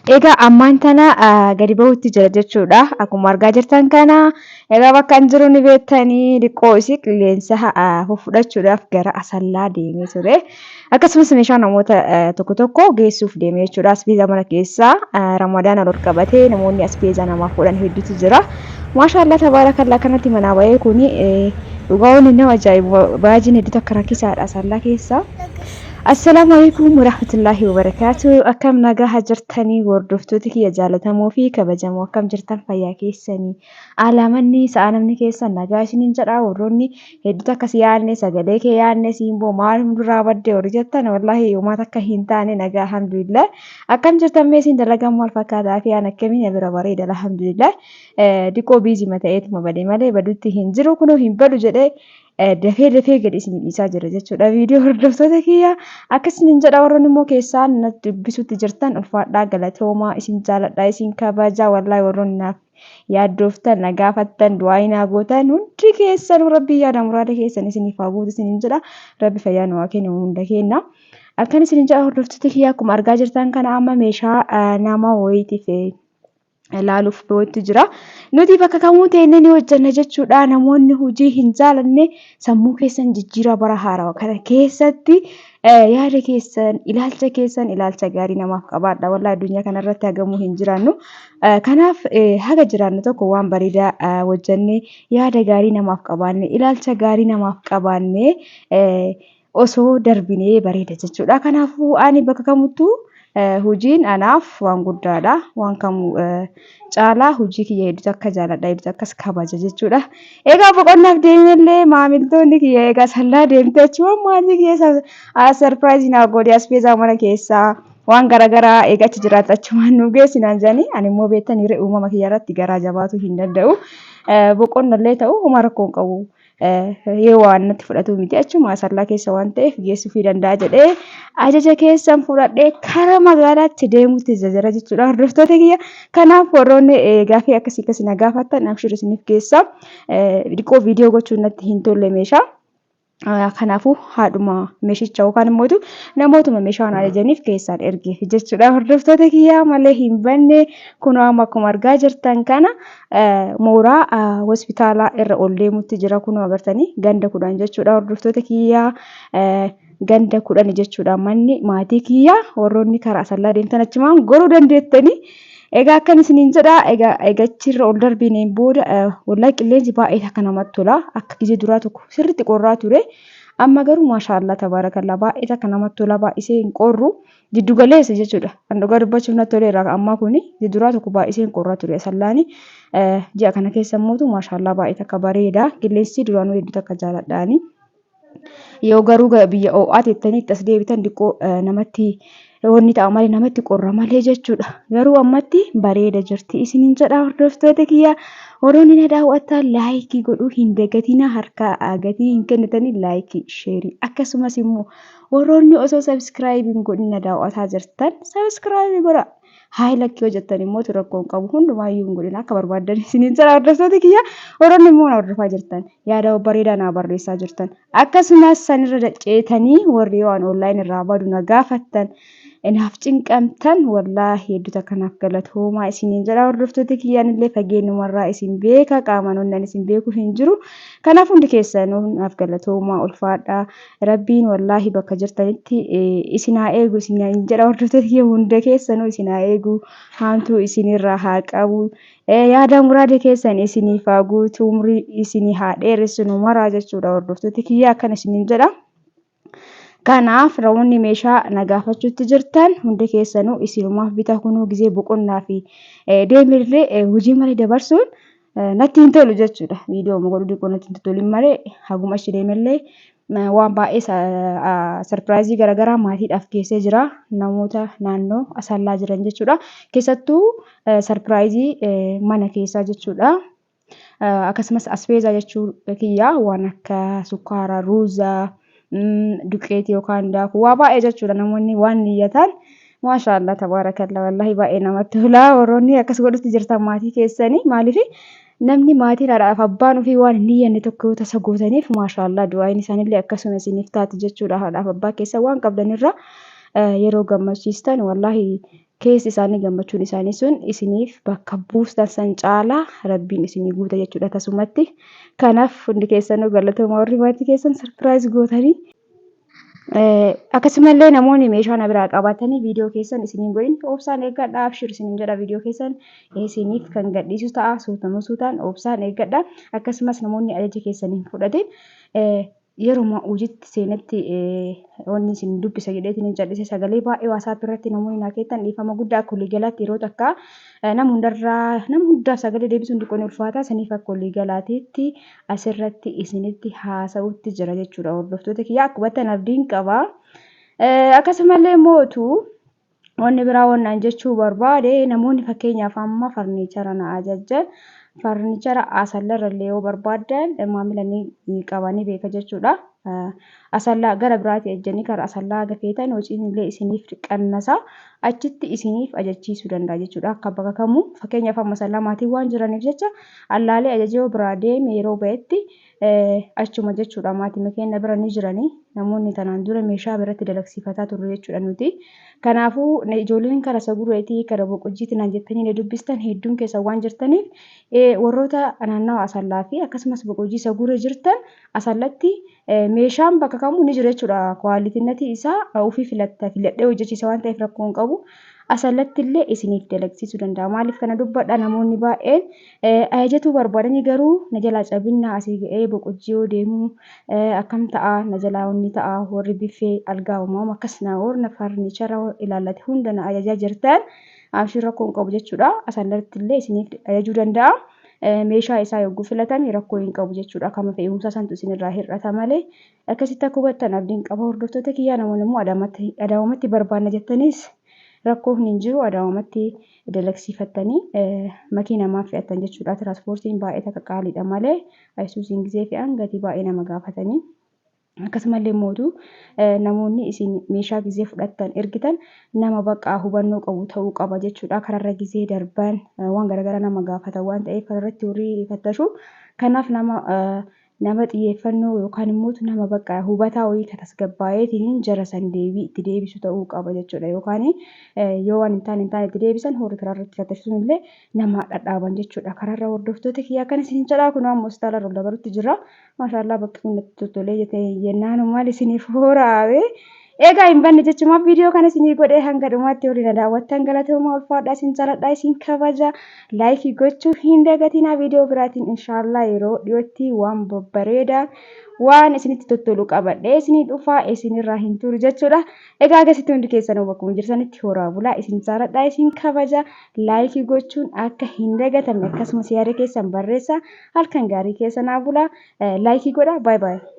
Egaa ammaan tana gadi bahutti jira jechuudha. Akkuma argaa jirtan kana egaa bakka hin jiru ni beektanii diqqoo isii qilleensa fudhachuudhaaf gara Asallaa deemee ture. Akkasumas meeshaa namoota tokko tokko geessuuf deemee jechuudha. Asbeezaa mana keessaa Ramadaanaan ol qabatee namoonni asbeezaa namaaf godhan hedduutu jira. Maashaallah tabaarakallaa kanatti manaa bahee kuni dhugaa wanni nama ajaa'ibu baajiin hedduutu akka rakkisaadha Asallaa keessaa. Assalaamu alaikum warahmatullaahi wabarakaatu. Akkam nagaha jirtanii hordoftoota kiyya jaalatamoo fi kabajamoo akkam jirtan fayyaa keessanii. Alaamanni sa'a namni keessan nagaa isiniin jedha warroonni hedduutu akkas yaadne sagalee kee yaadne simboo maal duraa badde warri jettan wallaahi homaa takka hin taane nagaa alhamdulillah. Akkam jirtan mee isin dalagaan maal fakkaataa fi aan akkamiin bira bareeda alhamdulillah. Diqoo biizima ta'eetuma bade malee badutti hin jiru kunoo hin badu jedhee dafee dafee gadi isin dhiisaa jira jechuudha. Viidiyoo hordoftoota kiyya akkasiniin jedha warroonni immoo keessaan natti dubbisutti jirtan ulfaadhaa galatoomaa isin jaaladhaa isin kabajaa wallaahi warroonni naaf yaaddooftan na gaafattan du'aa naa gootan hundi keessanuu rabbii yaada muraada keessan isiniif haa guutu isiniin jedha rabbi fayyaa nu haa kennu hunda kenna. Akkan isiniin jedha hordoftoota kiyya akkuma argaa jirtan kana amma meeshaa nama wayiitiif ilaaluuf ba'utti jira. Nuti bakka kamuu teennee ni hojjenna jechuudha. Namoonni hojii hin jaalanne sammuu keessan jijjiiraa bara haarawa kana keessatti yaada keessan, ilaalcha keessan, ilaalcha gaarii namaaf qabaadha. Wallaahi addunyaa kanarratti hagamuu hin jiraannu. Kanaaf haga jiraannu tokko waan bareedaa hojjennee yaada gaarii namaaf qabaanne, ilaalcha gaarii namaaf qabaanne osoo darbinee bareeda jechuudha. Kanaafuu ani bakka kamittuu hojiin anaaf waan guddaadha. Waan kamuu caalaa hojii kiyya hedduutu akka jaaladha hedduutu akkas kabaja jechuudha. Egaa boqonnaaf deemellee maamiltoonni kiyya egaa sallaa deemte achumaan maatii kiyya sarpiraayizii naa godhe asbeezaa mana keessaa waan garaagaraa egaa achi jiraata achumaan nu geessi naan jedhanii ani immoo beektanii uumama kiyya irratti garaa jabaatuu hin danda'u. Boqonnallee ta'u homaa rakkoo hin qabu. Yeroo waan natti fudhatu miti achuma asallaa keessa waan ta'eef geessuufii danda'a jedhee ajaja keessan fudhadhee karaa magaalaatti deemutti jira jechuudha hordoftoota kiyya. Kanaaf warroonni gaaffii akkasii akkasii na gaafattan abshir isiniif geessa. Dhiqoo viidiyoo gochuun natti hin tolle meeshaa. Kanaafuu haadhuma meeshicha yookaan immoo namootuma meeshaa waan ajajaniif keessaan ergeef jechuudha. Hordoftoota kiyyaa malee hin banne kunoo amma akkuma argaa jirtan kana mooraa hospitaalaa irra ol deemutti jira kunoo agartanii ganda 10 jechuudha. Hordoftoota kiyyaa ganda 10 jechuudha manni maatii kiyyaa warroonni karaa asallaa deemtan achumaan goruu dandeettanii. Egaa akkan isiniin jedha egaa eegachirra ol darbineen booda wallahi qilleensi baay'ee takka namatti tola akka gizee duraa tokko sirriitti qorraa ture amma garuu maashaallah tabaarakallaa baay'ee takka namatti tola baay'isee hin qorru jiddu galeessa jechuudha kan dhugaa dubbachuuf natti toleera ammaa kuni gizee duraa tokko baay'isee hin qorraa ture asallaani ji'a kana keessa immoo maashaallah baay'ee takka bareeda qilleensi duraanuu hedduu takka jaaladhaani. Yoo garuu biyya ho'aa teettanii itti as deebitan diqqoo namatti wanni ta'a malee namatti qorra malee jechuudha. Garuu ammatti bareeda jirti isiniin jedha hordoftoota kiyya. Warroonni na daawwattan laayikii godhuu hin dagatinaa harka gatii hin kennitanii laayikii sheerii akkasumas immoo warroonni osoo sabiskiraayibii hin godhin na daawwataa jirtan sabiskiraayibii godhaa. Haay lakkii yoo jettan immoo rakkoo hin qabu hundumaayyuu hin godhin akka barbaaddan isiniin jedha hordoftoota kiyya warroonni immoo na hordofaa jirtan yaada babbareedaa naa barreessaa jirtan akkasumas sanirra dacceetanii warri yoo an online irraa badu na gaafattan naaf cinqamtan wallaahi hedduu takka naaf galatoomaa isiniin jedha hordoftoota kiyyaan illee fageenyumarraa isin beeka qaamaan onnaan isin beeku hin jiru kanaaf hundi keessanuu naaf galatoomaa ulfaadhaa Rabbiin wallaahi bakka jirtanitti isin haa eegu isin jedha hordoftoota kiyya hunda keessanuu isin haa eegu haamtuu isinirraa haa qabu yaada muraada keessan isiniif haa guutu umrii isinii haa dheeressu nu maraa jechuudha hordoftoota kiyya akkana isiniin jedha. Kanaaf namoonni meeshaa na gaafachuutti jirtan hundi keessanuu isinumaaf bita kunuu gizee boqonnaa fi deemirree hojii malee dabarsuun natti hin tolu jechuudha. Viidiyoo godhuu diqoo natti hin tolin malee haguma achi deemellee waan baay'ee sarpiraayizii garaagaraa maatiidhaaf geessee jira. Namoota naannoo Asallaa jiran jechuudha. Keessattuu sarpiraayizii mana keessaa jechuudha. Akkasumas asbeezaa jechuu kiyyaa waan akka sukkaara, ruuzaa, duqeetii yookaan daakuu waa baay'ee jechuudha namoonni waan niyyatan. Maashaallah tabaarakalla wallahi baay'ee namatti tola warroonni akkas godhutti jirtan maatii keessanii maaliif namni maatiin haadhaaf abbaan ofii waan hin niyyanne tokko yoo tasa gootaniif maashaallah du'aayin isaanillee akkasuma isiniif taati jechuudha haadhaaf abbaa keessa waan qabdanirra yeroo gammachiistan wallahi Keessi isaanii gammachuun isaanii sun isiniif bakka buustan san caalaa Rabbiin isinii guuta jechuudha tasumatti. Kanaaf hundi keessanuu galatoomaa warri maatii keessan sarpiraayiz gootanii. Akkasumallee namoonni meeshaa na biraa qabaatanii viidiyoo keessan isiniin godhin obsaan eeggadha, abshir isiniin jedha, viidiyoo keessan isiniif kan gadhiisu ta'a, suutama suutaan obsaan eeggadha. Akkasumas namoonni ajaja keessan hin fudhatin yeruma hojiitti seenetti wanni isin dubbisa jedheetiin hin cal'ise. Sagalee baay'ee WhatsApp irratti namoonni naa keettan dhiifama guddaa. Akka waliigalaatti yeroo takka nama hundarraa nama hundaaf sagalee deebisuun xiqqoo ni ulfaata. Saniif akka waliigalaatiitti asirratti isinitti haasa'utti jira jechuudha, hordoftoota kiyya, akka hubattan abdiin qaba. Akkasumallee mootu wanni biraa wannan jechuu barbaade, namoonni fakkeenyaaf amma farniichara na ajajjan, farniichara Asallarra illee yoo barbaaddan maamila ni qaba, ni beeka jechuudha. Asallaa gara biraati ajjanii karaa Asallaa gafeetan hojiin illee isiniif qannasa, achitti isiniif ajachiisuu danda'a jechuudha. Akka bakka kamuu fakkeenyaaf amma Asallaa maatiin waan jiraniif jecha allaalee ajajee yoo biraa deeme yeroo ba'etti achuma jechuudha, maatii keenya bira ni jiranii, namoonni tanaan dura meeshaa biratti dalagsiifataa turre jechuudha nuti. Kanaafuu ijoolleen kara Sagureetii kara Boqojjiitii naan jettanii na dubbistan hedduun keessa waan jirtaniif, warroota naannawa Asallaa fi akkasumas Boqojjii Saguree jirtan, Asallatti meeshaan bakka kamuu ni jira jechuudha. Quality isaa ofii filatta, filadhee hojjechiisa waan ta'eef rakkoo hin qabu. Asallatti illee isiniif dalagsiisuu danda'a. Maaliif kana dubbadha? Namoonni baay'een ajajatuu barbaadanii garuu na jalaa cabinnaa asii ga'ee Boqojjii yoo deemuu akkam ta'a, na jalaa wanni ta'a, warri biffee algaa uumamu akkas na warra farniichara ilaallate hunda na ajajaa jirtan, abshir, rakkoo hin qabu jechuudha. Asallatti illee isiniif ajajuu danda'a. Meeshaa isaa yogguu filatame rakkoo hin qabu jechuudha. Kama fe'umsaa santu isinirraa hir'ata malee. Akkasitti akka hubattan abdiin qaba, hordoftoota kiyyaa. Namoonni immoo Adaamatti barbaanna jettanis rakkoo hin jiru, Adaamatti dalagsiifattanii makiinamaan fe'attan jechuudha. Tiraanspoortiin baay'ee takka qaaliidha malee Isuuziin gizee fe'an gatii baay'ee nama gaafatanii. Akkasumallee mootu namoonni isin meeshaa gizee fudhattan ergitan nama baqaa hubannoo qabu ta'uu qaba jechuudha. Kararra gizee darban waan garaagaraa nama gaafatan waan ta'eef kararratti horii fattashu. Kanaaf nama xiyyeeffannoo yookaan immoo nama bakka hubataa wayii ka tasgabbaa'eetiin jara san deebii itti deebisu ta'uu qaba jechuudha. Yookaan yoo waan hin taane itti deebisan horii karaarratti fattashuun illee nama dhadhaaban jechuudha. Kararra, hordoftoota kiyyaa, akkana isin jedhaa. Kun amma hospitaala irra dabalutti jira. Maashaallah, bakki kun natti tottolee jette jennaan maal isiniif horaabe. Egaa hin banne jechumaaf viidiyoo kana isinii godhee. Hanga dhumaatti horii na daawwattan galatoomaa, ulfaadhaa, isin jaaladhaa, isin kabaja. Like gochuu hin dagatinaa. Viidiyoo biraatiin inshaallah yeroo dhiyootti waan babbareedaa waan isinitti tottolu qabadhee isinii dhufaa, isinirraa hin turu jechuudha. Egaa akkasitti hundi keessanuu bakkuma jirtanitti horaa bulaa, isin jaaladhaa, isin kabaja. Like gochuun akka hin dagatamne, akkasumas yaada keessan barreessaa. Halkan gaarii keessa naa bulaa. Like godhaa. Baay'ee baay'ee.